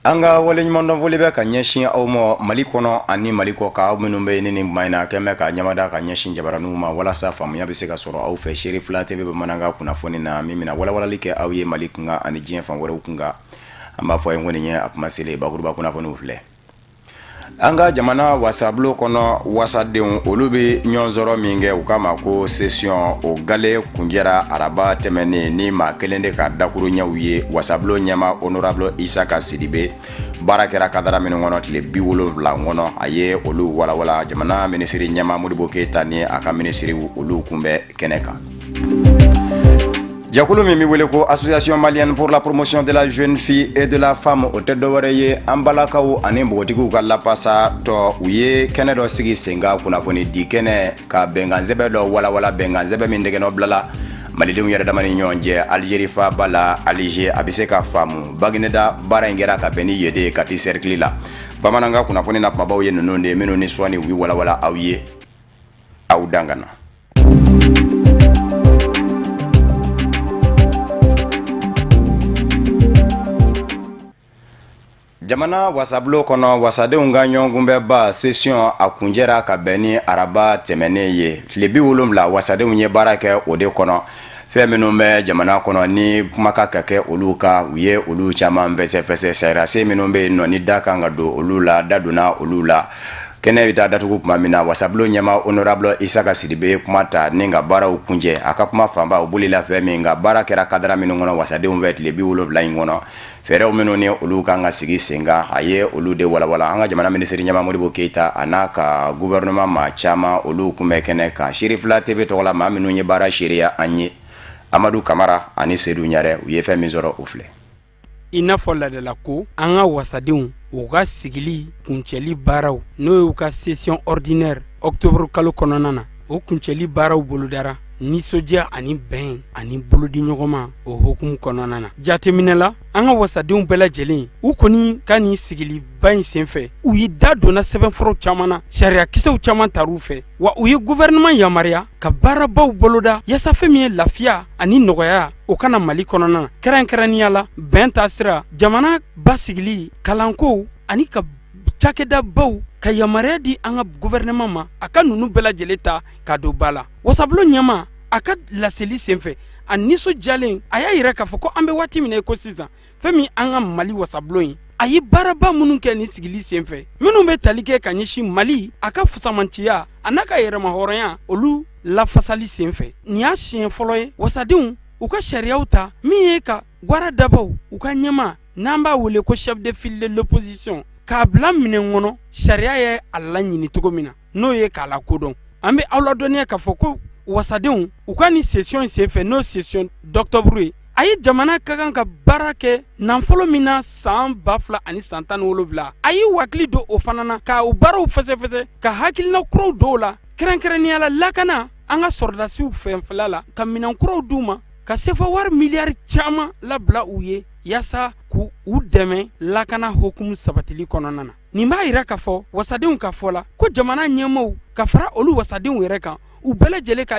An ka waleɲumandɔnfoli bɛ ka ɲɛsin aw ma Mali kɔnɔ ani Mali kɔkan, aw minnu bɛ yen ni nin tuma in na kɛn bɛ ka ɲamada ka ɲɛsin jabaraninw ma walasa faamuya bɛ se ka sɔrɔ aw fɛ Serifila TV bamanankan kunnafoni na min bɛna walawalali kɛ aw ye Mali kunkan ani diɲɛ fan wɛrɛw kunkan. An b'a fɔ a ye ko nin ye a kuma selen bakuruba kunnafoniw filɛ. An ka jamana wasabulon kɔnɔ wasadenw olu bɛ ɲɔgɔn sɔrɔ min kɛ u k'a ma ko session o gale kuncɛra araba tɛmɛnen ni maa kelen de ka dakuruɲɛw ye. Wasabulon ɲɛmaa honorable Isaka Sidibe, baara kɛra kadara minnu kɔnɔ tile 70 kɔnɔ, a ye olu walawala. Jamana minisiri ɲɛmaa Modibo Keyita ni a ka minisiriw olu kun bɛ kɛnɛ kan. Jɛkulu min bɛ wele ko Association malienne pour la promotion de la jeune fille et de la femme, o tɛ dɔwɛrɛ ye an balakaw ani npogotigiw ka lapasa tɔ. U ye kɛnɛ dɔ sigi sen kan, kunnafoni di kɛnɛ, ka bɛnkansɛbɛn dɔ walawala, bɛnkansɛbɛn min tɛgɛnɔ bilala malidenw yɛrɛ dama ni ɲɔgɔn cɛ Algérie faaba la Alger. A bɛ se ka faamu Bagineda baara in kɛra ka bɛn ni yen de ye Kati cercle la. Bamanankan kunnafoni na kumabaw ye ninnu de ye minnu ni sɔɔni u bɛ walawala aw ye aw dangana. Jamana wasabulon kɔnɔ wasadenw ka ɲɔgɔnkunbɛnba session a kuncɛra ka bɛn ni araba tɛmɛnen ye. Tile 70 wasadenw ye baara kɛ o de kɔnɔ. Fɛn minnu bɛ jamana kɔnɔ ni kuma ka ka kɛ olu kan, u ye olu caman fɛsɛfɛsɛ. Sariyasen minnu bɛ yen nɔ ni da kan ka don olu la, da donna olu la. Kɛnɛ bɛ taa datugu tuma min na, wasabulon ɲɛmaa honorable Isaka Sidibe ye kuma ta ni ka baaraw kuncɛ. A ka kuma fanba o bolila fɛn min kan, baara kɛra kadara minnu kɔnɔ wasadenw fɛ tile 70 in kɔnɔ, fɛɛrɛw minnu ni olu kan ka sigi sen kan, a ye olu de walawala. An ka jamana minisiri ɲɛmaa Modibo Keyita a n'a ka gouvernement maa caman olu kun bɛ kɛnɛ kan. Serifila TV tɔgɔ la, maa minnu ye baara seereya an ye, Amadu Kamara ani Sedu Ɲarɛ, u ye fɛn min sɔrɔ o filɛ. I n'a fɔ ladala ko an ka wasadenw u ka sigili kuncɛli baaraw, n'o y'u ka session ordinaire octobre kalo kɔnɔna na, o kuncɛli baaraw bolodara nisɔndiya ani bɛn ani bolodiɲɔgɔnma o hukumu kɔnɔna na. Jateminɛ la, an ka wasadenw bɛɛ lajɛlen u kɔni ka nin sigiliba in senfɛ, u ye da donna sɛbɛnfuraw caman na, sariyakisɛw caman tar'u fɛ, wa u ye gouvernement yamaruya ka baarabaw boloda yaasa fɛn min ye lafiya ani nɔgɔya o ka na Mali kɔnɔna na, kɛrɛnkɛrɛnnenya la bɛn taasira, jamana basigili, kalanko ani ka cakɛdabaw ka yamaruya di an ka gouvernement ma a ka ninnu bɛɛ lajɛlen ta ka don ba la. Wasabulon ɲɛmaa a ka laseli senfɛ, a nisɔndiyalen, a y'a yira k'a fɔ ko an bɛ waati min na i ko sisan, fɛn min an ka Mali wasabulon ye, a ye baaraba minnu kɛ nin sigili senfɛ minnu bɛ tali kɛ ka ɲɛsin Mali a ka fusamantiya a n'a ka yɛrɛmahɔrɔnya olu lafasali senfɛ. Nin y'a siɲɛ fɔlɔ ye wasadenw u ka sariyaw ta min ye ka gwara dabaw u ka ɲɛmaa n'an b'a wele ko chef de file de l'opposition k'a bila minɛn kɔnɔ sariya ye a laɲini cogo min na, n'o ye k'a lakodɔn. An bɛ aw ladɔnniya k'a fɔ ko wasadenw u ka nin session in senfɛ, n'o session d'octobre ye, a ye jamana ka kan ka baara kɛ nafolo min na san 2017, a y'i wakili don o fana na ka o baaraw fɛsɛfɛsɛ, ka hakilina kuraw don o la, kɛrɛnkɛrɛnnenya la lakana an ka sɔrɔdasiw fɛnfɛla la, ka minɛn kuraw d'u ma, ka sefa wari miliyari caman labila u ye yaasa k'u dɛmɛ lakana hukumu sabatili kɔnɔna na. Nin b'a yira k'a fɔ wasadenw ka fɔ la ko jamana ɲɛmaaw ka fara olu wasadenw yɛrɛ kan, u bɛɛ lajɛlen ka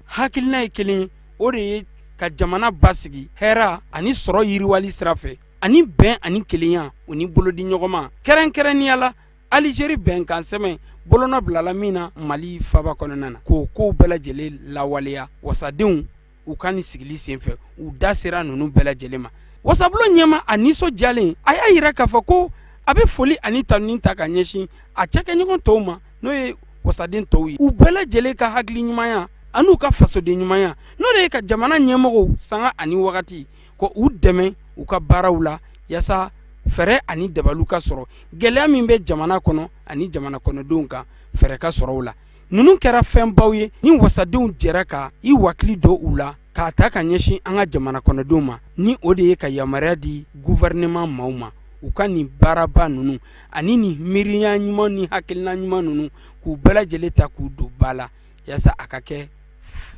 hakilina ye kelen ye, o de ye ka jamana basigi hɛra ani sɔrɔ yiriwali sira fɛ, ani bɛn ani kelenya o ni bolodiɲɔgɔnma, kɛrɛnkɛrɛnnenya la Alizeri bɛnkan sɛbɛn bolonɔ bilala min na Mali faba kɔnɔna na, k'o kow bɛɛ lajɛlen lawaleya. Wasadenw u ka nin sigili senfɛ, u da sera ninnu bɛɛ lajɛlen ma. Wasabulon ɲɛmaa a nisɔndiyalen, a y'a yira k'a fɔ ko a bɛ foli ani tanuni ta ka ɲɛsin a cakɛɲɔgɔn tɔw ma, n'o ye wasaden tɔw ye, u bɛɛ lajɛlen ka hakili ɲumanya an'u ka fasoden ɲumanya, n'o de ye ka jamana ɲɛmɔgɔw sanga ani wagati ko u dɛmɛ u ka baaraw la yaasa fɛɛrɛ ani dabaliw ka sɔrɔ gɛlɛya min bɛ jamana kɔnɔ ani jamana kɔnɔdenw kan, fɛɛrɛ ka sɔrɔ u la. Ninnu kɛra fɛnbaw ye ni wasadenw jɛra ka i wakili don u la k'a ta ka ɲɛsin an ka jamana kɔnɔdenw ma, ni o de ye ka yamaruya di gouvernement maaw ma u ka nin baaraba ninnu ani nin miiriya ɲuman ni hakilina ɲuman ninnu k'u bɛɛ lajɛlen ta k'u don ba la yaasa a ka kɛ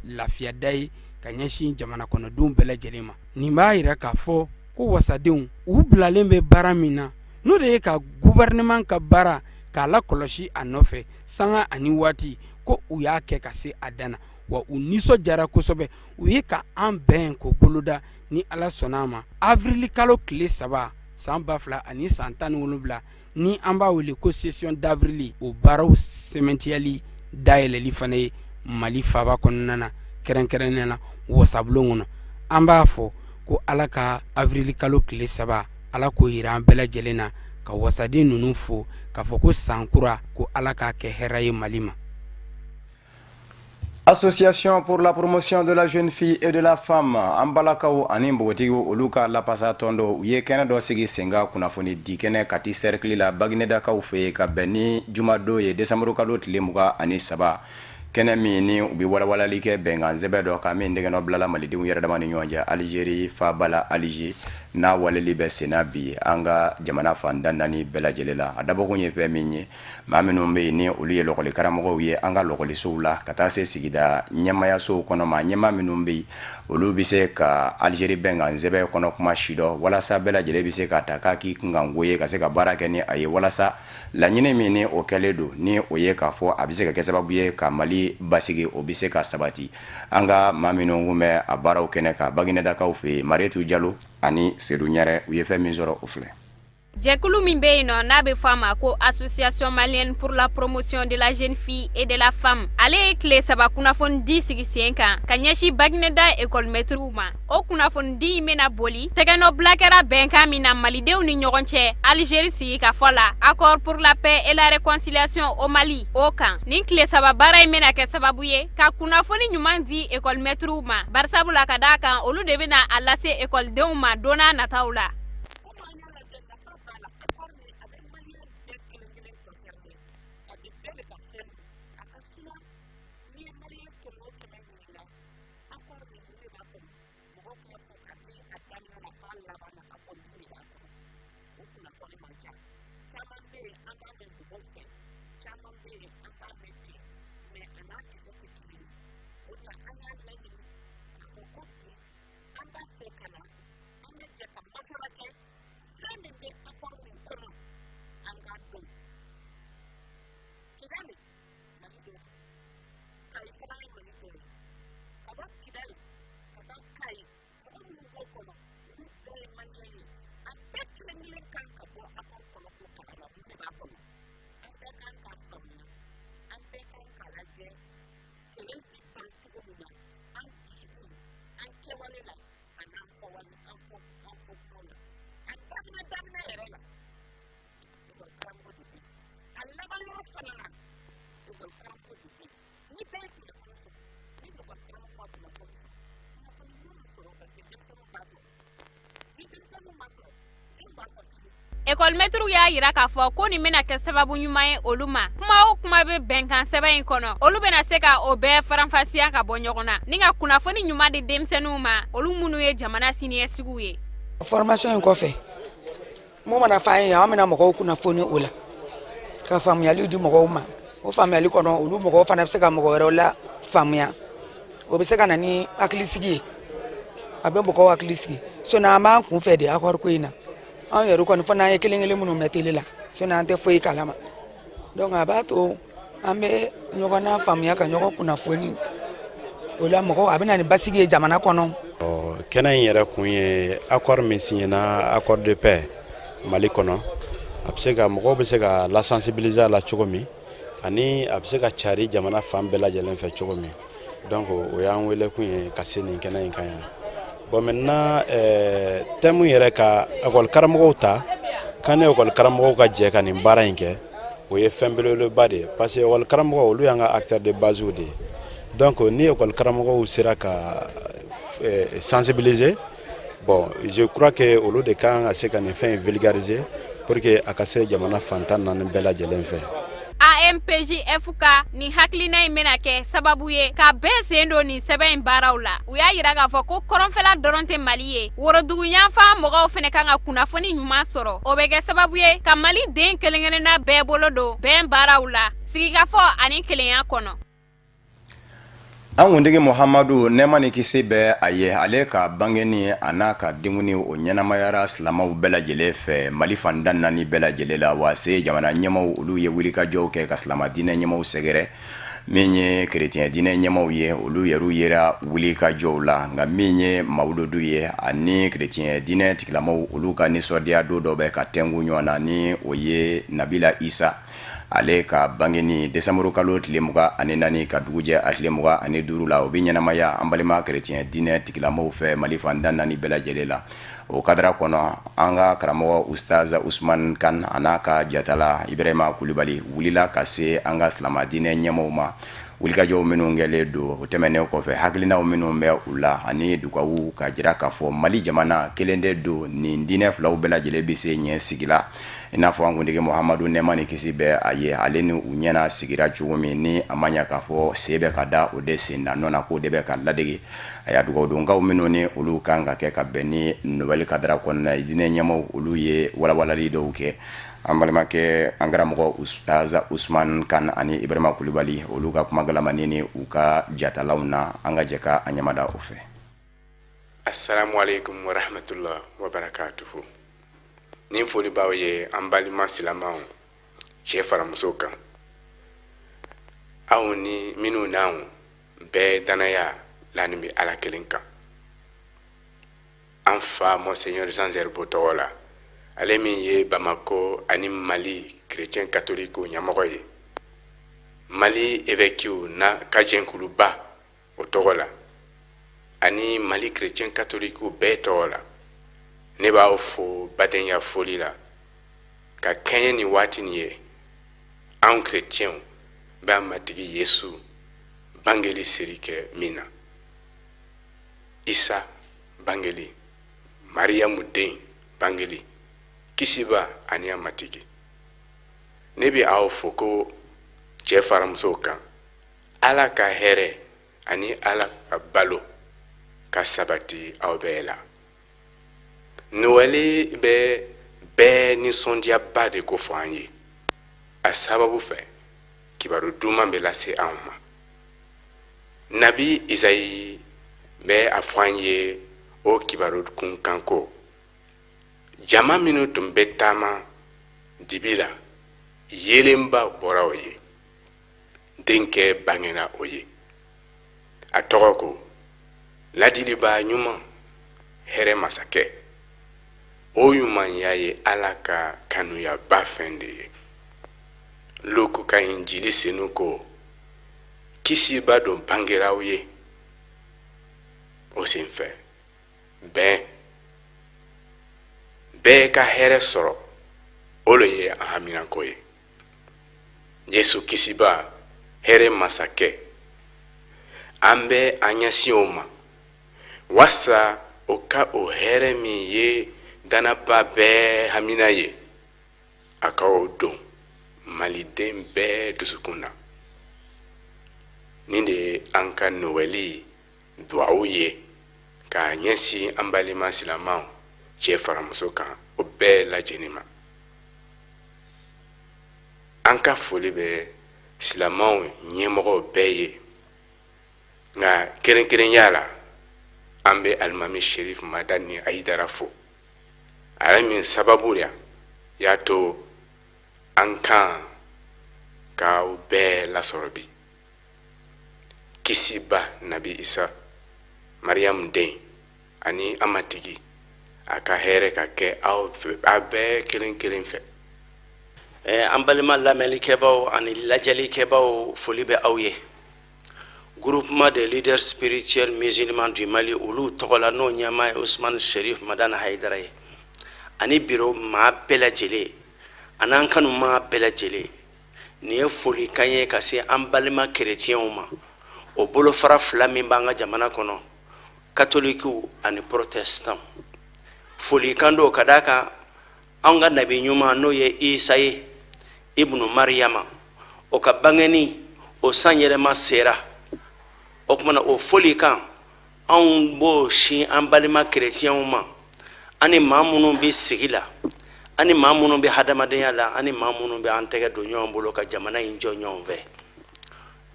lafiyada ye ka ɲɛsin jamana kɔnɔdenw bɛɛ lajɛlen ma. Nin b'a yira k'a fɔ ko wasadenw u bilalen bɛ baara min na, n'o de ye ka gouvernement ka baara k'a lakɔlɔsi a nɔfɛ sanga ani waati, ko u y'a kɛ ka se a dan na, wa u nisɔndiyara kosɛbɛ u ye ka an bɛn k'o boloda. Ni Ala sɔnna a ma, avril kalo tile 3. san 2000 ani san 17, ni an b'a wele ko session d'avril, o baaraw sɛmɛntiyali dayɛlɛli fana ye Mali faaba kɔnɔna na, kɛrɛnkɛrɛnnen na wasabulon kɔnɔ. An b'a fɔ ko Ala ka avril kalo tile 3, Ala k'o jira an bɛɛ lajɛlen na, ka wasaden ninnu fo k'a fɔ ko san kura, ko Ala k'a kɛ hɛrɛ ye Mali ma. Association pour la promotion de la jeune fille et de la femme, an balakaw ani npogotigiw, olu ka lapasa tɔn dɔ, u ye kɛnɛ dɔ sigi sen kan, kunnafoni di kɛnɛ, Kati cercle la, Baginedakaw fɛ yen, ka bɛn ni jumadon ye, décembre kalo tile 23. Kɛnɛ min ni u bɛ walawalali kɛ bɛnkan sɛbɛn dɔ kan min tɛgɛnɔ bilala malidenw yɛrɛ dama ni ɲɔgɔn cɛ Algérie faaba la Alger, n'a waleli bɛ senna bi an ka jamana fan tan naani bɛɛ lajɛlen la. A dabɔkun ye fɛn min ye, maa minnu bɛ yen ni olu ye lɔkɔli karamɔgɔw ye an ka lɔkɔlisow la, ka taa se sigida ɲɛmayasow kɔnɔ, maa ɲɛmaa minnu bɛ yen, olu bɛ se ka Algérie bɛnkan sɛbɛn kɔnɔ kuma sidɔn, walasa bɛɛ lajɛlen bɛ se ka ta k'a k'i kunkanko ye, ka se ka baara kɛ ni a ye, walasa laɲini min ni o kɛlen don, ni o ye k'a fɔ a bɛ se ka kɛ sababu ye ka Mali basigi, o bɛ se ka sabati. An ka maa minnu kun bɛ a baaraw kɛnɛ kan Baginedakaw fɛ yen, Marietu Jalo ani Sedu Ɲarɛ, u ye fɛn min sɔrɔ, o filɛ. Jɛkulu min bɛ yen nɔ, n'a bɛ fɔ a ma ko Association malienne pour la promotion de la jeune fille et de la femme, ale ye tile 3 kunnafonidi sigi sen kan ka ɲɛsin Bagineda école maîtrew ma. O kunnafonidi in bɛna boli tɛgɛnɔbila kɛra bɛnkan min na malidenw ni ɲɔgɔn cɛ Algérie sigikafɔ la, accord pour la paix et la réconciliation au Mali, o kan. Nin tile 3 baara in bɛna kɛ sababu ye ka kunnafoni ɲuman di école maîtrew ma, barisabula ka d'a kan olu de bɛna a lase ekɔlidenw ma don n'a nataw la. B'a la, accord nin, a bɛ maliyɛn bɛɛ kelen kelen concerné, a bɛ bɛɛ de ka fɛn don. A ka suma, n'i ye maliyɛn 100 o 100 ɲininka accord nin, mun de b'a kɔnɔ, mɔgɔw b'a fɔ kabini a daminɛ na f'a laban na, a fɔ nin de b'a kɔnɔ. O kunnafoni man ca. Caman bɛ yen, an b'a mɛn mɔgɔw fɛ, caman bɛ yen, an b'a mɛn ten, mais a n'a kisɛ tɛ kelen ye. O de la an y'a laɲini k'a fɔ ko bi an b'a fɛ ka na, an bɛ jɛ ka masala kɛ fɛn min bɛ accord nin kɔnɔ, an k'a dɔn. Kidali, Mali dɔ, Kayi fana ye Mali dɔ ye. Ka bɔ Kidali ka taa Kayi, mɔgɔ minnu b'o kɔnɔ, olu bɛɛ ye maliyɛn ye. An bɛɛ kelen kelen kan ka bɔ accord kɔnɔ ko kalama mun de b'a kɔnɔ. An bɛɛ kan k'a faamuya, an bɛɛ kan k'a lajɛ kɛlɛ bi ban cogo min na, an dusukun, an kɛwale la, an'an fɔwale, an fɔ an fɔ kuma la. A daminɛ daminɛ yɛrɛ la, ekɔli karamɔgɔ de bɛ yen. A laban yɔrɔ fana na, ekɔli karamɔgɔ de bɛ yen. Ni bɛɛ ye kunnafoni sɔrɔ, ni ekɔli karamɔgɔ ma kunnafoni sɔrɔ, kunnafoni ɲuman bɛ sɔrɔ, parce que denmisɛnninw b'a sɔrɔ. Ni denmisɛnninw ma sɔrɔ, den b'a fɔ sini. Ekɔlimɛtiriw y'a jira k'a fɔ ko nin bɛna kɛ sababu ɲuman ye olu ma. Kuma o kuma bɛ bɛnkan sɛbɛn in kɔnɔ, olu bɛna se ka o bɛɛ faranfasiya ka bɔ ɲɔgɔn na ni ka kunnafoni ɲuman di denmisɛnninw ma, olu minnu ye jamana siniɲɛsigiw ye. Formation in kɔfɛ, mun mana fɔ an ye, an bɛna mɔgɔw kunnafoni o la, ka faamuyali di mɔgɔw ma. O faamuyali kɔnɔ, olu mɔgɔw fana bɛ se ka mɔgɔ wɛrɛw la faamuya. O bɛ se ka na ni hakilisigi ye, a bɛ mɔgɔw hakili sigi. Sinon an b'an kun fɛ de accord ko in na. Anw yɛrɛ kɔni, fo n'an ye kelen kelen minnu mɛn télé la, sinon an tɛ foyi kalama. Donc a b'a to an bɛ ɲɔgɔn na faamuya, ka ɲɔgɔn kunnafoni o la. Mɔgɔw, a bɛ na ni basigi ye jamana kɔnɔ. Kɛnɛ in yɛrɛ kun ye accord min signéna, accord de paix Mali kɔnɔ, a bɛ se ka mɔgɔw bɛ se ka la sensibiliser a la cogo min, ani a bɛ se ka cari jamana fan bɛɛ lajɛlen fɛ cogo min. Donc o y'an wele kun ye ka se nin kɛnɛ in kan yan. Bon, maintenant, thème yɛrɛ, ka ekɔli karamɔgɔw ta, kan ni ekɔli karamɔgɔw ka jɛ ka nin baara in kɛ, o ye fɛn belebeleba de ye, parce que ekɔli karamɔgɔw, olu y'an ka acteur de base de ye. Donc ni ekɔli karamɔgɔw sera ka sensibiliser, bon, je crois que olu de kan ka se ka nin fɛn in vulgariser pour que a ka se jamana fan 14 bɛɛ lajɛlen fɛ. AMPJF ka nin hakilina in bɛna kɛ sababu ye ka bɛɛ sen don nin sɛbɛn in baaraw la. U y'a jira k'a fɔ ko kɔrɔnfɛla dɔrɔn tɛ Mali ye, woroduguyanfan mɔgɔw fana kan ka kunnafoni ɲuman sɔrɔ. O bɛ kɛ sababu ye ka Mali den kelen-kelenna bɛɛ bolo don bɛn baaraw la, sigikafɔ ani kelenya kɔnɔ. An kuntigi Muhamadu, nɛɛma ni kisi bɛ a ye, ale ka bangeni a n'a ka denkundi, o ɲɛnamayara silamɛw bɛɛ lajɛlen fɛ Mali fan 14 bɛɛ lajɛlen la. Wa se jamana ɲɛmaw, olu ye wulikajɔw kɛ ka silamɛ diinɛ ɲɛmaw sɛgɛrɛ. Min ye kerecɛn diinɛ ɲɛmaaw ye, olu yɛrɛ yera wuli ka jɔw la. Nka min ye mawuludu ye ani kerecɛn diinɛ tigilamaw, olu ka nisɔndiya don dɔ bɛ ka tɛnku ɲɔgɔn na, ni o ye Nabila Isa ale ka bangeni desanburu kalo tile 24 ka dugujɛ a tile 25 la, o bɛ ɲɛnamaya an balima kerecɛn diinɛ tigilamaw fɛ Mali fan tan naani bɛɛ lajɛlen la. O kadara kɔnɔ, an ka karamɔgɔ Ustaz Usman Kan a n'a ka jatala Ibrahima Kulibali wulila ka se an ka silamɛ diinɛ ɲɛmaaw ma. Wulikajɔw minnu kɛlen don, o tɛmɛnen kɔfɛ, hakilinaw minnu bɛ u la ani dugawu ka jira k'a fɔ Mali jamana kelen de don, nin diinɛ filaw bɛɛ lajɛlen bɛ se ɲɛ sigi la, i n'a fɔ an kuntigi Muhamadu, nɛɛma ni kisi bɛ a ye, ale ni u ɲɛna sigira cogo min, ni a ma ɲɛ k'a fɔ sen bɛ ka da o de sen na nɔ na, k'o de bɛ ka ladege. A y'a dugawudonkaw minnu ni olu kan ka kɛ ka bɛn ni Noël kadara kɔnɔna ye, diinɛ ɲɛmaaw olu ye walawalali dɔw kɛ. An balimakɛ, an karamɔgɔ Ustaz Usman Kan ani Ibrahima Kulibali, olu ka kuma galamani ni u ka jatalaw na, an ka jɛ ka an ɲɛmada o fɛ. Assalamu alaikum wa rahmatullah wa barakatuhu. Nin foli b'aw ye, an balima silamaw, cɛ fara muso kan, aw ni minnu n'anw bɛɛ danaya lanin bɛ Ala kelen kan, an fa Monseigneur Jean Zerbo tɔgɔ la, ale min ye Bamako ani Mali chrétien catholique ɲɛmɔgɔ ye, Mali évêques na ka jɛnkuluba o tɔgɔ la ani Mali chrétien catholique bɛɛ tɔgɔ la, ne b'aw fo badenya foli la ka kɛɲɛ ni waati nin ye anw chrétienw bɛ an Matigi Yesu bangeli seri kɛ min na, Isa bangeli, Mariyamu den bangeli, Kisiba ani an Matigi. Ne bɛ aw fo ko cɛ fara musow kan, Ala ka hɛrɛ ani Ala ka balo ka sabati aw bɛɛ la. Noɛli bɛ bɛɛ nisɔndiyaba de kofɔ an ye. A sababu fɛ, kibaru duman bɛ lase anw ma. Nabi Izayi bɛ a fɔ an ye o kibaru kunkan ko jama minnu tun bɛ taama dibi la, yeelenba bɔra o ye, denkɛ bangena o ye, a tɔgɔ ko Ladilibaa ɲuman, hɛrɛ masakɛ. O ɲumanya ye Ala ka kanuyaba fɛn de ye. Luku ka Injili senu ko Kisiba don bangera aw ye. O senfɛ, bɛn, bɛɛ ka hɛrɛ sɔrɔ, o le ye an haminanko ye. Yesu Kisiba, hɛrɛ masakɛ, an bɛ an ɲɛsin o ma wasa o ka o hɛrɛ min ye dannaba bɛɛ hamina ye, a ka o don Maliden bɛɛ dusukun na. Nin de ye an ka Nowɛli duwawu ye k'a ɲɛsin an balima silamaw, cɛ fara muso kan, o bɛɛ lajɛlen ma. An ka foli bɛ silamaw ɲɛmɔgɔw bɛɛ ye, nka kɛrɛnkɛrɛnya la, an bɛ Alimami Sherif Madani Ayidara fo, ale min sababu ya y'a to an kan k'aw bɛɛ lasɔrɔ bi. Kisiba Nabi Isa, Mariyamu den, ani an Matigi, a ka hɛrɛ ka kɛ aw bɛɛ kelen kelen fɛ. An balima lamɛnlikɛbaw ani lajɛlikɛbaw, foli bɛ aw ye. Groupement des leaders spirituels musulmans du Mali, olu tɔgɔ la, n'o ɲɛmaa ye Usman Sherif Madani Hayidara ye, ani biro maa bɛɛ lajɛlen an'an kanu maa bɛɛ lajɛlen, nin ye folikan ye ka se an balima kerecɛnw ma, o bolofara fila min b'an ka jamana kɔnɔ, katolikiw ani protestant. Folikan don ka d'a kan an ka nabi ɲuman, n'o ye Isa ye, ibnu Mariyama, o ka bangeni o san yɛlɛma sera. O tuma na, o folikan, anw b'o sin an balima kerecɛnw ma, ani maa minnu bɛ sigi la, ani maa minnu bɛ hadamadenya la, ani maa minnu bɛ an tɛgɛ don ɲɔgɔn bolo ka jamana in jɔ ɲɔgɔn fɛ.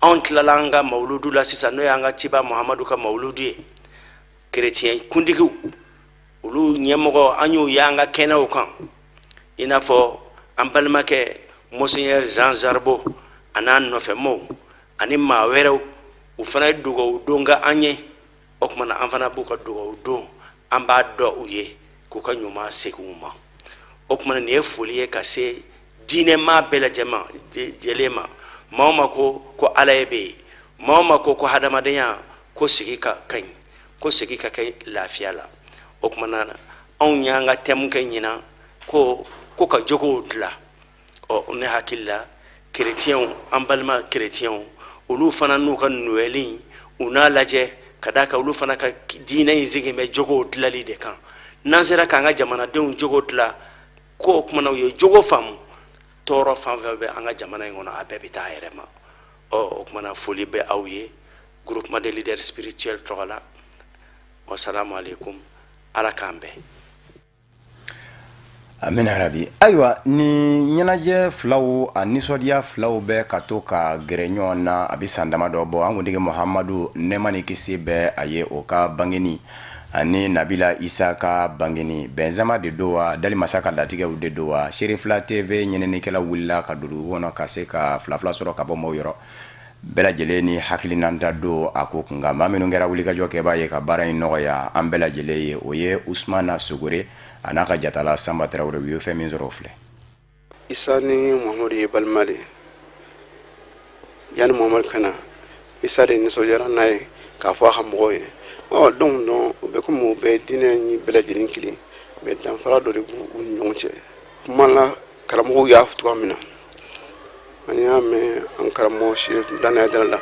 Anw tilala an ka mawuludu la sisan, n'o y'an ka ciba Muhamadu ka mawuludu ye. Kerecɛn kuntigiw, olu ɲɛmɔgɔ, an y'u y'an ka kɛnɛw kan, i n'a fɔ an balimakɛ Monseigneur Jean Zerbo an'a nɔfɛmɔgɔw. Ani maa wɛrɛw, u fana ye dugawu don kɛ an ye. O tuma na, an fana b'u ka dugawu don, an b'a dɔn u ye k'u ka ɲuman segin u ma. O tuma na, nin ye foli ye ka se diinɛmaa bɛɛ lajɛlen ma. Maa o maa ko ko Ala ye bɛ yen, maa o maa ko ko hadamadenya ko sigi ka ka ɲi, ko sigi ka kɛ lafiya la. O tuma na, anw y'an ka thème kɛ ɲinan ko ko ka jogow dilan. Ɔ, ne hakili la, kerecɛnw, an balima kerecɛnw, olu fana n'u ka Noël, u n'a lajɛ ka d'a kan olu fana ka diinɛ in sigilen bɛ jogow dilali de kan. N'an sera k'an ka jamanadenw jogo dilan, ko o tuma na u ye jogo faamu, tɔɔrɔ fan fɛn bɛ an ka jamana in kɔnɔ, a bɛɛ bɛ taa a yɛrɛ ma. Ɔ, o tuma na, foli bɛ aw ye Groupement des leaders spirituels tɔgɔ la. Wasalamu aleykum, Ala k'an bɛn. Amina rabi. Ayiwa, ni ɲɛnajɛ filaw a nisɔndiya filaw bɛ ka to ka gɛrɛ ɲɔgɔn na, a bɛ san dama dɔ bɔ. An kuntigi Muhamadu, nɛɛma ni kisi bɛ a ye, o ka bangeni ani Nabila Isa ka bangeni, bɛnzama de don wa, dali masa ka latigɛw de don wa? Serifila TV ɲininikɛla wulila ka don dugu kɔnɔ ka se ka fila fila sɔrɔ ka bɔ maaw yɔrɔ. Bɛɛ lajɛlen ni hakilinata don a ko kun kan. Maa minnu kɛra wulikajɔ kɛbaa ye ka baara in nɔgɔya an bɛɛ lajɛlen ye, o ye Usumana Sogore a n'a ka jatala Sanba Tarawele. U ye fɛn min sɔrɔ, o filɛ. Isa ni Muhamadu ye balima de ye. Yanni Muhamadu ka na, Isa de nisɔndiyara n'a ye k'a fɔ a ka mɔgɔw ye. Ɔ, donc u bɛ komi u bɛɛ diinɛ in bɛɛ lajɛlen kelen, mais danfara dɔ de b'u ni ɲɔgɔn cɛ. Kuma la, karamɔgɔw y'a fɔ cogoya min na, an y'a mɛn an karamɔgɔ Sherif Dana Hayidara la,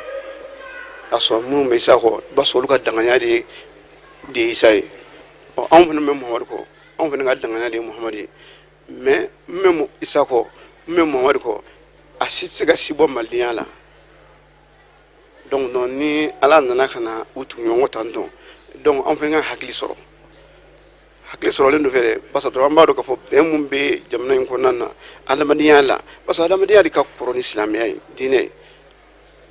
a sɔrɔ minnu bɛ Isa kɔ, i b'a sɔrɔ olu ka danganiya de ye Isa ye. Ɔ, anw fana bɛ Muhamadu kɔ, anw fana ka danganiya de ye Muhamadu ye. Mais n bɛ Isa kɔ, n bɛ Muhamadu kɔ, a si tɛ se ka si bɔ malidenya la. Donc ni Ala nana ka na u tugu ɲɔgɔn kɔ tan tɔ, donc an fana ka hakili sɔrɔ, hakili sɔrɔlen don fɛnɛ, parce que dɔrɔn an b'a dɔn k'a fɔ bɛn mun bɛ jamana in kɔnɔna na adamadenya la, parce que adamadenya de ka kɔrɔ ni silamɛya ye, diinɛ ye.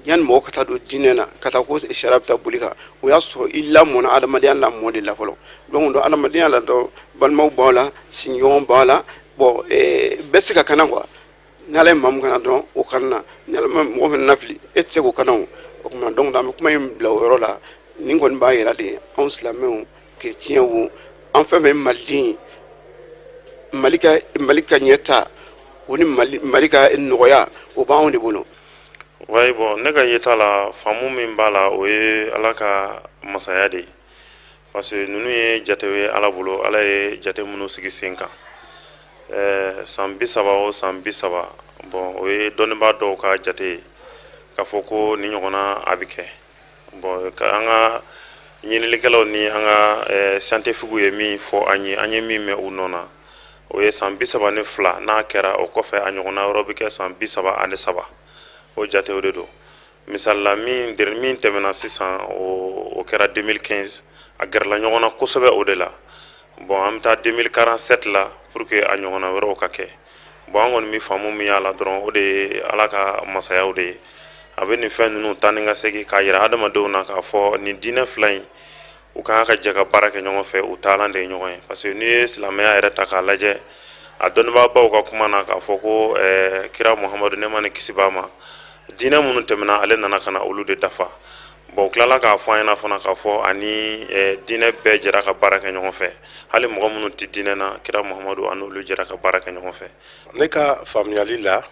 Yanni mɔgɔ ka taa don diinɛ na, ka taa ko sariya bɛ taa boli kan, o y'a sɔrɔ i lamɔna adamadenya lamɔ de la fɔlɔ. Donc adamadenya la dɔrɔn, balimaw b'a la, sigiɲɔgɔn b'a la. Bon, bɛɛ se ka kana quoi. Ni Ala ye maa min kana dɔrɔn, o kana na. Ni Ala ma mɔgɔ fana lafili, e tɛ se k'o kana. O o tuma, donc an bɛ kuma in bila o yɔrɔ la. Nin kɔni b'a yira de, anw silamɛw, kerecɛnw wo, an fɛn fɛn ye maliden ye, Mali ka ɲɛta o ni Mali ka nɔgɔya, o b'anw de bolo. Oui, bon, ne ka yeta la, faamu min b'a la, o ye Ala ka masaya de ye, parce que ninnu ye jatew ye Ala bolo. Ala ye jate minnu sigi sen kan, san 30 o san 30, bon, o ye dɔnnibaa dɔw ka jate ye k'a fɔ ko ni ɲɔgɔnna a bɛ kɛ. Bon, ka an ka ɲininikɛlaw ni an ka scientifique ye min fɔ an ye, an ye min mɛn u nɔ na, o ye san 32. N'a kɛra, o kɔfɛ a ɲɔgɔnna wɛrɛ bɛ kɛ san 33. O jatew de don. Misali la, min tɛmɛna sisan, o kɛra 2015, a gɛrɛla ɲɔgɔn na kosɛbɛ o de la. Bon, an bɛ taa 2047 la pour que a ɲɔgɔnna wɛrɛw ka kɛ. Bon, an kɔni bɛ faamu min y'a la dɔrɔn, o de ye Ala ka masayaw de ye. A bɛ nin fɛn ninnu taa ni ka segin k'a yira adamadenw na k'a fɔ nin diinɛ fila in, u kan ka jɛ ka baara kɛ ɲɔgɔn fɛ, u taalan de ye ɲɔgɔn ye. Parce que n'i ye silamɛya yɛrɛ ta k'a lajɛ, a dɔnnibaabaw ka kuma na k'a fɔ ko kira Muhamadu, nɛɛma ni kisi b'a ma, diinɛ minnu tɛmɛna, ale nana ka na olu de dafa. Bon, u tilala k'a fɔ an ɲɛna fana k'a fɔ ani diinɛ bɛɛ jɛra ka baara kɛ ɲɔgɔn fɛ, hali mɔgɔ minnu tɛ diinɛ na, kira Muhamadu ani olu jɛra ka baara kɛ ɲɔgɔn fɛ. Ne ka faamuyali la,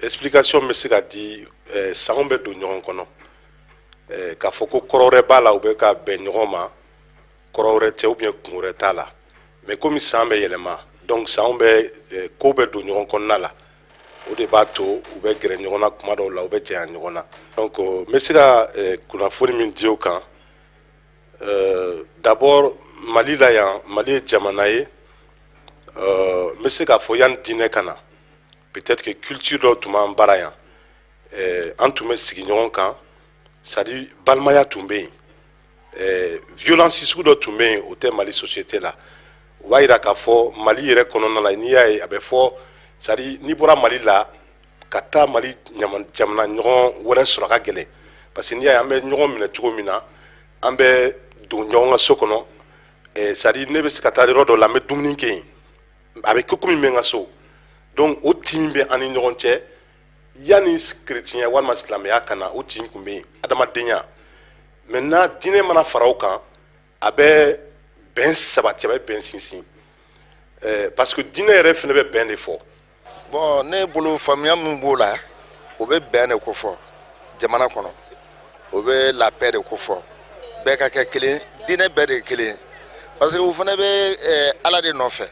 explication bɛ se ka di. Sanw bɛ don ɲɔgɔn kɔnɔ, k'a fɔ ko kɔrɔ wɛrɛ b'a la, u bɛ ka bɛn ɲɔgɔn ma, kɔrɔ wɛrɛ tɛ ou bien kun wɛrɛ t'a la. Mais komi san bɛ yɛlɛma, donc sanw bɛ ko bɛ don ɲɔgɔn kɔnɔna la, o de b'a to u bɛ gɛrɛ ɲɔgɔn na kuma dɔw la, u bɛ janya ɲɔgɔn na. Donc n bɛ se ka kunnafoni min di o kan, d'abord, Mali la yan, Mali ye jamana ye, n bɛ se k'a fɔ yanni diinɛ ka na, peut-être que culture dɔw tun b'an bara yan, an tun bɛ sigi ɲɔgɔn kan, c'est à dire balimaya tun bɛ yen, violence sugu dɔ tun bɛ yen, o tɛ Mali société la. O b'a yira k'a fɔ Mali yɛrɛ kɔnɔna la, n'i y'a ye a bɛ fɔ, c'est à dire n'i bɔra Mali la ka taa Mali jamana ɲɔgɔn wɛrɛ sɔrɔ, a ka gɛlɛn, parce que n'i y'a ye an bɛ ɲɔgɔn minɛ cogo min na, an bɛ don ɲɔgɔn ka so kɔnɔ, c'est à dire ne bɛ se ka taa yɔrɔ dɔ la, n bɛ dumuni kɛ yen, a bɛ kɛ komi n bɛ n ka so. Donc o tin bɛ an ni ɲɔgɔn cɛ. Yanni kerecɛnya walima silamɛya ka na, o tin tun bɛ yen, adamadenya. Maintenant, diinɛ mana fara o kan, a bɛ bɛn sabati, a bɛ bɛn sinsin, parce que diinɛ yɛrɛ fana bɛ bɛn de fɔ. Bon, ne bolo, faamuya min b'o la, o bɛ bɛn de kofɔ jamana kɔnɔ, o bɛ la paix de kofɔ, bɛɛ ka kɛ kelen, diinɛ bɛɛ de ye kelen, parce que o fana bɛ Ala de nɔfɛ.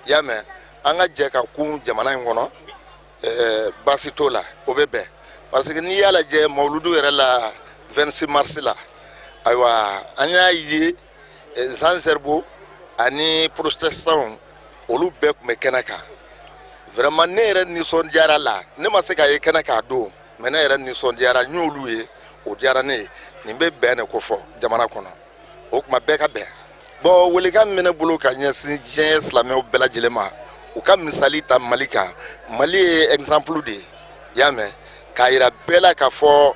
I y'a mɛn, an ka jɛ ka kun jamana in kɔnɔ, baasi t'o la, o bɛ bɛn, parce que n'i y'a lajɛ mawuludu yɛrɛ la, 26 mars la, ayiwa, an y'a ye Zan Zɛribo ani protestants, olu bɛɛ tun bɛ kɛnɛ kan. Vraiment, ne yɛrɛ nisɔndiyara la. Ne ma se k'a ye kɛnɛ k'a don, mais ne yɛrɛ nisɔndiyara, n y'olu ye, o diyara ne ye. Nin bɛ bɛn de kofɔ jamana kɔnɔ, o tuma bɛɛ ka bɛn. Bon, welekan min bɛ ne bolo ka ɲɛsin diɲɛ silamɛw bɛɛ lajɛlen ma, u ka misali ta Mali kan. Mali ye exemple de ye, i y'a mɛn, k'a yira bɛɛ la k'a fɔ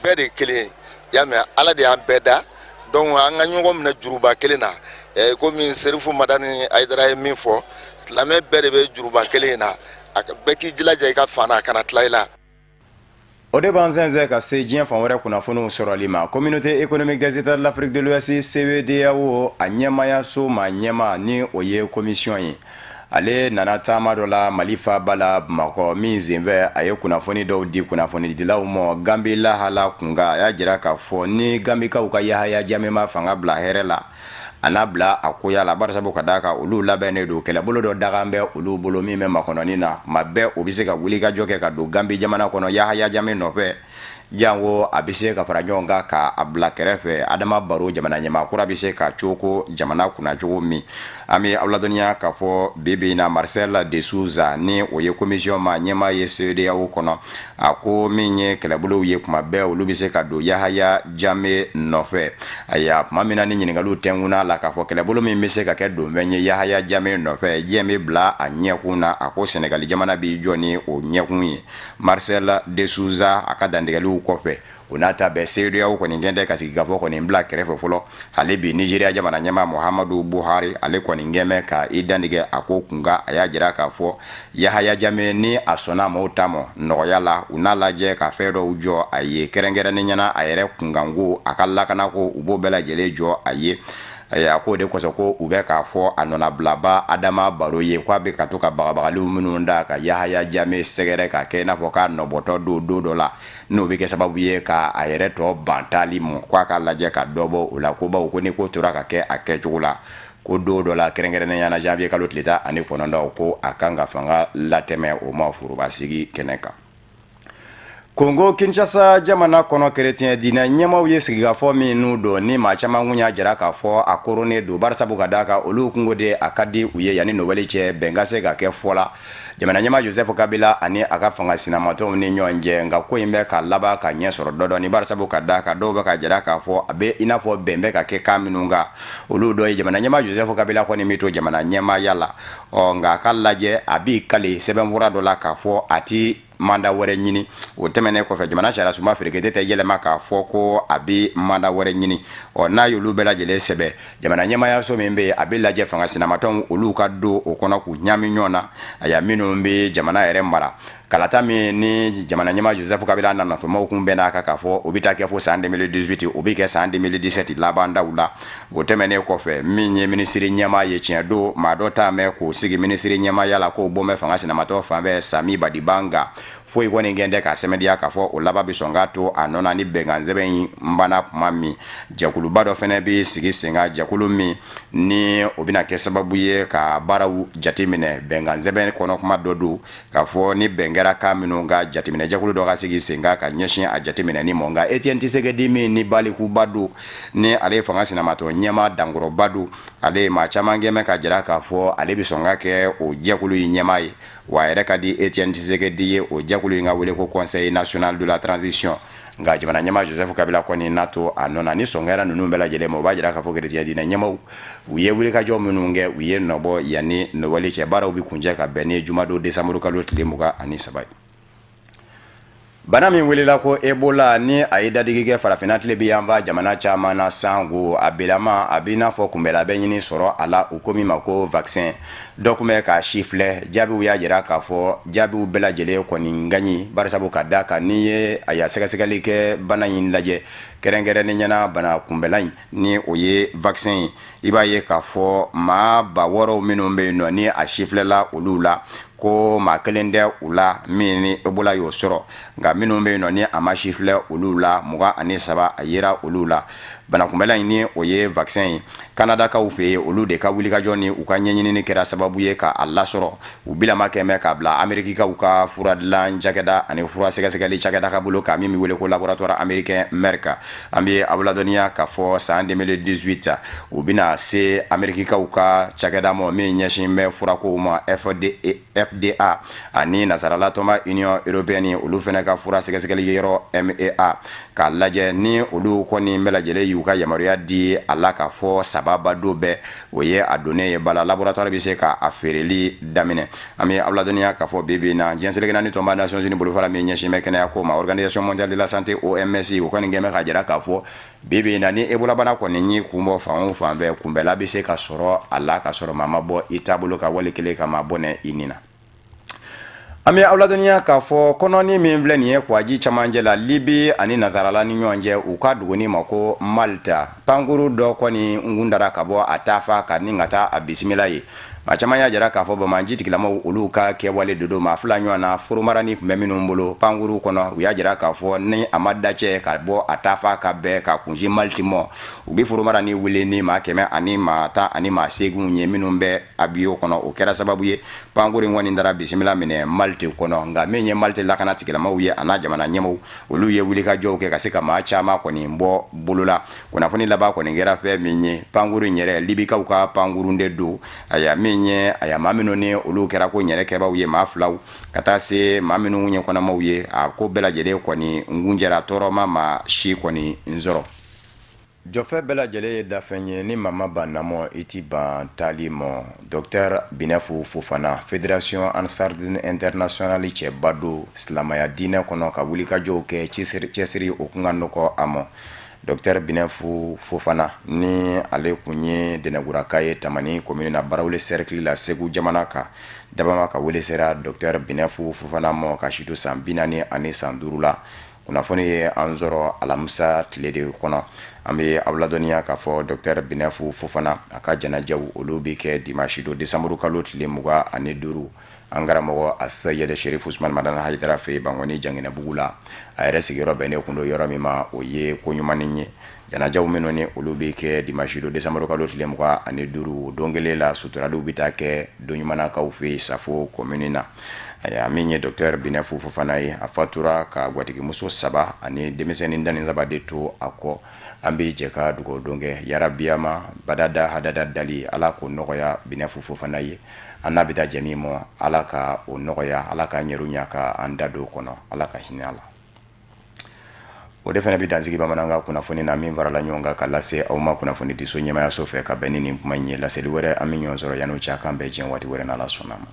bɛɛ de ye kelen ye, i y'a mɛn, Ala de y'an bɛɛ da. Donc an ka ɲɔgɔn minɛ juruba kelen na, komi Serifu Madani Hayidara ye min fɔ, silamɛ bɛɛ de bɛ juruba kelen in na. Bɛɛ k'i jilaja i ka fan na, a kana tila i la. O de b'an sɛnsɛn ka se diɲɛ fan wɛrɛ kunnafoniw sɔrɔli ma. Communauté économique des États de l'Afrique de l'Ouest, CEDEAO, a ɲɛmayaso ma ɲɛma, ni o ye commission ye, ale nana taama dɔ la Mali faaba la Bamakɔ, min senfɛ a ye kunnafoni dɔw di kunnafonidilaw ma Gambi lahala kunkan. A y'a jira k'a fɔ ni Gambikaw ka Yahaya Jame ma fanga bila hɛrɛ la, a n'a bila a koya la, barisabu ka d'a kan olu labɛnnen don, kɛlɛbolo dɔ dagan bɛ olu bolo min bɛ makɔnɔni na tuma bɛɛ, o bɛ se ka wulikajɔ kɛ ka don Gambi jamana kɔnɔ Yahaya Jame nɔfɛ, janko a bɛ se ka fara ɲɔgɔn kan k'a bila kɛrɛfɛ. Adama Baro, jamana ɲɛmaa kura, bɛ se ka coko jamana kunna cogo min. An bɛ aw ladɔnniya k'a fɔ bi bi in na, Marcel de Souza, ni o ye commission ma ɲɛmaa ye CEDEAO kɔnɔ, a ko min ye kɛlɛbolow ye, kuma bɛɛ olu bɛ se ka don Yahaya Jame nɔfɛ. Ayiwa, tuma min na ni ɲininkaliw tɛnkunna la k'a fɔ kɛlɛbolo min bɛ se ka kɛ donfɛn ye Yahaya Jame nɔfɛ, diɲɛ bɛ bila a ɲɛkun na, a ko Senegali jamana b'i jɔ ni o ɲɛkun ye. Marcel de Souza a ka dantigɛliw kɔfɛ, o n'a ta bɛɛ, CEDEAO kɔni kɛn tɛ ka sigikafɔ kɔni bila kɛrɛfɛ fɔlɔ. Hali bi Nigeria jamana ɲɛmaa Muhammadu Buhari, ale kɔni kɛn bɛ ka i dantigɛ a ko kunkan. A y'a jira k'a fɔ Yahaya Jame, ni a sɔnna maaw ta ma nɔgɔya la, u n'a lajɛ ka fɛn dɔw jɔ a ye, kɛrɛnkɛrɛnnenya na a yɛrɛ kunkanko, a ka lakanako, u b'o bɛɛ lajɛlen jɔ a ye. A ko o de kosɔn ko u bɛ k'a fɔ a nɔnabilaba Adama Baro ye k'a bɛ ka to ka bagabagaliw minnu da ka Yahaya Jame sɛgɛrɛ, ka kɛ i n'a fɔ k'a nɔbɔtɔ don don dɔ la, n'o bɛ kɛ sababu ye ka a yɛrɛ tɔ ban taali ma, k'a k'a lajɛ ka dɔ bɔ o la, ko bawo ko ni ko tora ka kɛ a kɛcogo la, ko don dɔ la, kɛrɛnkɛrɛnnenya na janvier kalo tile 19, ko a kan ka fanga latɛmɛ o ma forobasigi kɛnɛ kan. Kongo Kinshasa jamana kɔnɔ, kerecɛn diinɛ ɲɛmaaw ye sigikafɔ minnu don, ni maa caman kun y'a jira k'a fɔ a koronnen don, barisabu ka d'a kan olu kunko de a ka di u ye yanni Nowɛli cɛ, bɛn ka se ka kɛ fɔ la jamana ɲɛmaa Joseph Kabila ani a ka fanga sinamatɔnw ni ɲɔgɔn cɛ. Nka ko in bɛ ka laban ka ɲɛ sɔrɔ dɔɔdɔɔni, barisabu ka d'a kan dɔw bɛ ka jira k'a fɔ a bɛ i n'a fɔ bɛn bɛ ka kɛ kan minnu kan, olu dɔ ye jamana ɲɛmaa Joseph Kabila kɔni bɛ to jamana ɲɛmaaya la. Ɔ nka a ka lajɛ, a b'i kali sɛbɛnfura dɔ la k'a fɔ a ti manda wɛrɛ ɲini. O tɛmɛnen kɔfɛ, jamana sariyasunba ferekete tɛ yɛlɛma k'a fɔ ko a bɛ manda wɛrɛ ɲini. Ɔ n'a y'olu bɛɛ lajɛlen sɛbɛn, jamana ɲɛmaayaso min bɛ yen, a bɛ lajɛ fanga sinamatɔnw olu ka don o kɔnɔ k'u ɲaami ɲɔgɔn na, aya, minnu bɛ jamana yɛrɛ mara. Kalata min ni jamana ɲɛmaa Joseph Kabila n'a nɔfɛmaaw kun bɛn'a kan k'a fɔ o bɛ taa kɛ fo san 2018, o bɛ kɛ san 2017 labandaw la. O tɛmɛnen kɔfɛ, min ye minisiri ɲɛmaa ye, tiɲɛ don maa dɔ t'a mɛn k'o sigi minisiri ɲɛmaaya la k'o bɔ bɛ fanga sinamatɔ fan fɛ, Sami Badibanga, foyi kɔni kɛn tɛ k'a sɛmɛntiya k'a fɔ o laban bɛ sɔn k'a to a nɔ na ni bɛnkan sɛbɛn in banna tuma min. Jɛkuluba dɔ fana bɛ sigi sen kan, jɛkulu min ni o bɛna kɛ sababu ye ka baaraw jateminɛ. Bɛnkan sɛbɛn kɔnɔ kuma dɔ don k'a fɔ ni bɛn kɛra kan minnu kan, jateminɛ jɛkulu dɔ ka sigi sen kan ka ɲɛsin a jateminɛni ma. Nka Etienne Tshisekedi min ni balikuba don, ni ale ye fanga sinamatɔ ɲɛmaa dankɔrɔba don, ale ye maa caman kɛn bɛ ka jira k'a fɔ ale bɛ sɔn ka kɛ o jɛkulu in ɲɛmaa ye. Wa a yɛrɛ ka di Etienne Tshisekedi ye o jɛkulu in ka wele ko Conseil national de la transition. Nka jamana ɲɛmaa Joseph Kabila kɔni n'a to a nɔ na. Ni sɔn kɛra ninnu bɛɛ lajɛlen ma, o b'a jira k'a fɔ kerecɛn diinɛ ɲɛmaaw, u ye wulikajɔ minnu kɛ, u ye nɔbɔ yanni Nowɛli cɛ. Baaraw bɛ kuncɛ ka bɛn ni jumadon décembre kalo tile 23 ye. Bana min welela ko Ebola, ni a ye dadigi kɛ farafinna tilebin yanfan jamana caman na, sango a bilama a b'i n'a fɔ kunbɛla bɛ ɲini sɔrɔ a la, u ko min ma ko vaccin dɔ tun bɛ k'a sifilɛ. Jaabiw y'a jira k'a fɔ jaabiw bɛɛ lajɛlen kɔni ka ɲi, barisabu ka da kan n'i ye a ya sɛgɛsɛgɛli kɛ bana in lajɛ kɛrɛnkɛrɛnnenya na, bana kunbɛla in ni o ye vaccin ye, i b'a ye k'a fɔ maa 6000 minnu bɛ yen nɔ ni a sifilɛla olu la, ko maa kelen tɛ u la min ni Ebola y'o sɔrɔ. Nka minnu bɛ yen nɔ ni a ma sifilɛ olu la, 23 a yera olu la. Banakunbɛla in ni o ye vaccin ye, Kanadakaw fɛ yen, olu de ka wulikajɔ ni u ka ɲɛɲinini kɛra sababu ye ka a lasɔrɔ. U bilama kɛmɛ k'a bila Amerikikaw ka fura dilan cakɛda ani fura sɛgɛsɛgɛli cakɛda ka bolo kan, min bɛ wele ko laboratoire américain Merck. An bɛ aw ladɔnniya k'a fɔ san 2018, u bɛna se Amerikikaw ka cakɛda ma min ɲɛsin bɛ furakow ma, FDA, ani nasarala tɔnba Union européenne, olu fana ka fura sɛgɛsɛgɛli yɔrɔ MEA, k'a lajɛ ni olu kɔni bɛɛ lajɛlen y'u ka yamaruya di a la k'a fɔ sababa don bɛɛ, o ye a donnen ye bala, laboratoire bɛ se k'a feereli daminɛ. An bɛ aw ladɔnniya k'a fɔ bi bi in na, diɲɛ seleke naani tɔnba Nations Unies bolofara min ɲɛsin bɛ kɛnɛya ko ma, Organisation mondiale de la santé, OMS, o kɔni kɛn bɛ k'a jira k'a fɔ bi bi in na, ni Ebola bana kɔni y'i kun bɔ fan o fan fɛ, kunbɛla bɛ se ka sɔrɔ a la ka sɔrɔ maa ma bɔ i taabolo kan, wali kelen ka maa bɔnɛ i ni na. An bɛ aw ladɔnniya k'a fɔ kɔnɔni min filɛ nin ye kwaji camancɛ la, Libi ani nasarala ni ɲɔgɔn cɛ, u ka duguni ma ko Malta, pankuru dɔ kɔni nkun dara ka bɔ a taafa ka ni ka taa a bisimila ye. Maa caman y'a jira k'a fɔ banbaanci tigilamaw olu ka kɛwale de don. Maa fila ɲɔgɔn na foromarani tun bɛ minnu bolo pankuru kɔnɔ, u y'a jira k'a fɔ ni a ma dacɛ ka bɔ a taafa ka bɛn ka kunsin Maliti mɔ, u bɛ foromarani wuli ni maa kɛmɛ ani maa tan ani maa seeginw ye minnu bɛ avion kɔnɔ. O kɛra sababu ye pankuru in kɔni dara bisimila minɛ Maliti kɔnɔ. Nka min ye Maliti lakana tigilamaw ye a n'a jamana ɲɛmaaw, olu ye wulikajɔw kɛ ka se ka maa caman kɔni bɔ bolo la. Kunnafoni laban kɔni kɛra fɛn min ye, pankuru in yɛrɛ, Libikaw ka pankurun de don. Aya, min ye aya maa minnu ni olu kɛra ko yɛrɛ kɛbaaw ye, maa filaw ka taa se maa minnu ye kɔnɔmaw ye, a ko bɛɛ lajɛlen kɔni nkunjɛra, tɔɔrɔ ma maa si kɔni n sɔrɔ. Jɔfɛ bɛɛ lajɛlen ye dafɛn ye, ni maa ma ban na mɔ, i ti ban taali mɔ. Docteur Binɛfu Fofana, Fédération Ansardine Internationale cɛba don silamɛya diinɛ kɔnɔ, ka wulikajɔw kɛ, cɛsiri o kun ka nɔgɔ a mɔ. Docteur Binɛfu Fofana ni ale kun ye Dɛnɛkuraka ye Tamani commune na, Barawele cercle la, Segu jamana kan. Dabama ka wele sera docteur Binɛfu Fofana mɔ ka si to san 45 la. Kunnafoni ye an sɔrɔ alamisa tile de kɔnɔ. An bɛ aw ladɔnniya k'a fɔ docteur Binɛfu Fofana a ka janajaw olu bɛ kɛ dimanche don, décembre kalo tile 25, an karamɔgɔ Asayɛdɛ Sherif Usman Madani Hayidara fɛ yen, Bankɔni Janginɛbugu la. A yɛrɛ sigiyɔrɔ bɛnnen kun don yɔrɔ min ma, o ye ko ɲumannin ye. Janajaw minnu ni olu bɛ kɛ dimanche don, décembre kalo tile 25, don kelen la, suturaliw bɛ taa kɛ don ɲumannakaw fɛ yen, Safo commune na. Ayiwa, min ye docteur Binɛfu Fofana ye, a fatura ka gwatigimuso saba ani denmisɛnnin 13 de to a kɔ. An bɛ jɛ ka dugawu don kɛ yarabiyama badada hadada dali, Ala k'o nɔgɔya Binɛfu Fofana ye. An n'a bɛ taa jɛ min mɔ, Ala ka o nɔgɔya, Ala k'an yɛrɛ ɲɛ ka an da don o kɔnɔ, Ala ka hinɛ a la. O de fana bɛ dansigi bamanankan kunnafoni na min farala ɲɔgɔn kan ka lase aw ma kunnafonidiso ɲɛmayaso fɛ ka bɛn ni nin kuma in ye. Laseli wɛrɛ, an bɛ ɲɔgɔn sɔrɔ. Yan'o cɛ, k'an bɛn diɲɛ waati wɛrɛ, n'Ala sɔnna ma.